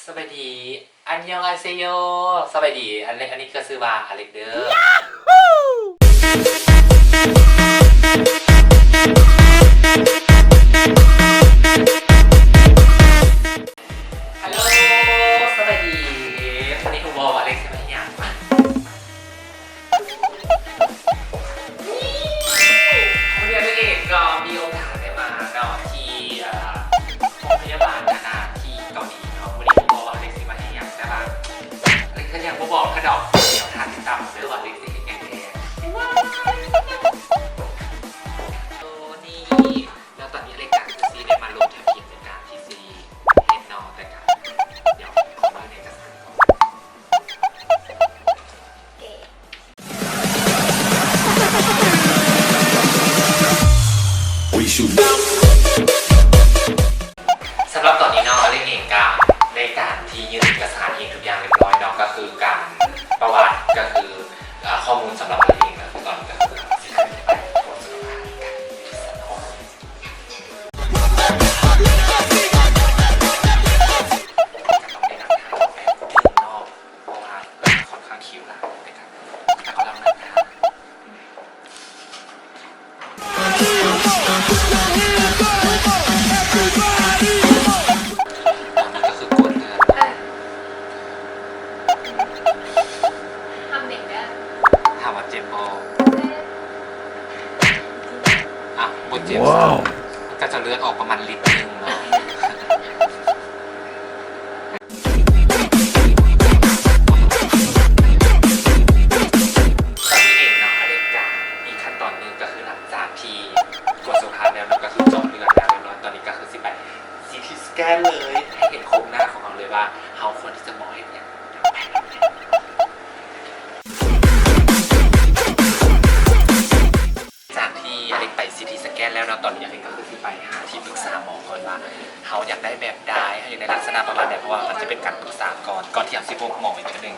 ສະບາຍດີ ອັນຍອງອາເຊໂຍ ສະບາຍດີ ອັນ ອັນນີ້ກໍຊື່ວ່າອາເລັກເດີ. ຮັລໂຫຼ ສະບາຍດີ ວັນນີ້ຮູ້ບໍ່ວ່າອາເລັກຊິມາເຮັດຫຍັງ? ມື້ນີ້ເອງກໍມີໂອກາດໄດ້ມາເນາະ ທີ່ ເອີ ໂຮງພະຍາບານນານາທີ່ເກົາຫຼີເນາະ. ມື້ນີ້ບໍ່ບອກວ່າເລັກຊິມາເຮັດຫຍັງ ແຕ່ວ່າເລັກກໍຍັງບໍ່ບອກເຂົາດອກ. ດຽວຖ້າຕິດຕາມເດີວ່າເລັກຊິເຮັດຫຍັງແດ່. ໂຕນີ້ ແລ້ວຕອນນີ້ເລັກກໍຄືຊິໄດ້ມາລົງທະບຽນໃນການທີ່ຊິເຮັດເນາະ ແຕ່ກໍດຽວຂໍເບິ່ງເອກະສານກ່ອນ. ສຳລັບຕອນນີ້ເນາະ ອາເລັກເອງກະໄດ້ການທີ່ຍື່ນເອກະສານເອງທຸກຢ່າງຮຽບຮ້ອຍເນາະ ກໍຄືການປະຫວັດ ກໍຄື ເອີ ຂໍ້ມູນສຳລັບອາເລັກເອງ ກໍຄືຕອນນີ້ກໍຄືຊິຂຶ້ນໄປກວດສຸຂະພາບກັນ. ຕ້ອງໄດ້ນັ່ງຖ້າແປັບໜຶ່ງເນາະ ເພາະວ່າເພິ່ນຂ້ອນຂ້າງຄິວຫຼາຍ ແຕ່ກໍ ແຕ່ກໍຕ້ອງນັ່ງຖ້າ. ຕອນນີ້ກໍຄືກວດເລືອດ. ເອີ ທຳເດັກເດີ. ຖາມວ່າເຈັບບໍ່? ເຈັບ. ອ່ະ ບໍ່ເຈັບ. ວ້າວ ກໍຈະເລືອດອອກປະມານລິດໜຶ່ງເນາະ. ຕອນນີ້ເອງເນາະ ອາເລັກກະອີກຂັ້ນຕອນໜຶ່ງ ກໍຄືຫຼັງຈາກທີ່ກວດສຸຂະພາບແລ້ວເນາະ ກໍຄືເຈາະເລືອດແລ້ວຮຽບຮ້ອຍ ຕອນນີ້ກໍຄືຊິໄປຊີທີສະແກນເລີຍ ໃຫ້ເຫັນໂຄງໜ້າຂອງເຮົາເລີຍວ່າ ເຮົາຄວນທີ່ຈະໝໍເຮັດຫຍັງ. ຈາກທີ່ອາເລັກໄປຊີທີສະແກນແລ້ວເນາະ ຕອນນີ້ອາເລັກກໍຄືຊິໄປຫາທີ່ປຶກສາໝໍກ່ອນວ່າ ເຮົາຢາກໄດ້ແບບໃດ ເຮົາຢາກໄດ້ລັກສະນະປະມານໃດ ເພາະວ່າມັນຈະເປັນການປຶກສາກ່ອນ ກ່ອນທີ່ເຮົາຊິພົບໝໍອີກເທື່ອໜຶ່ງ.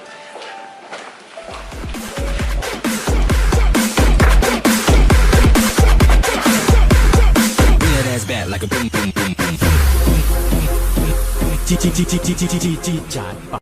Bring that ass back like a boom, boom, boom, boom, boom. G, G, G, G.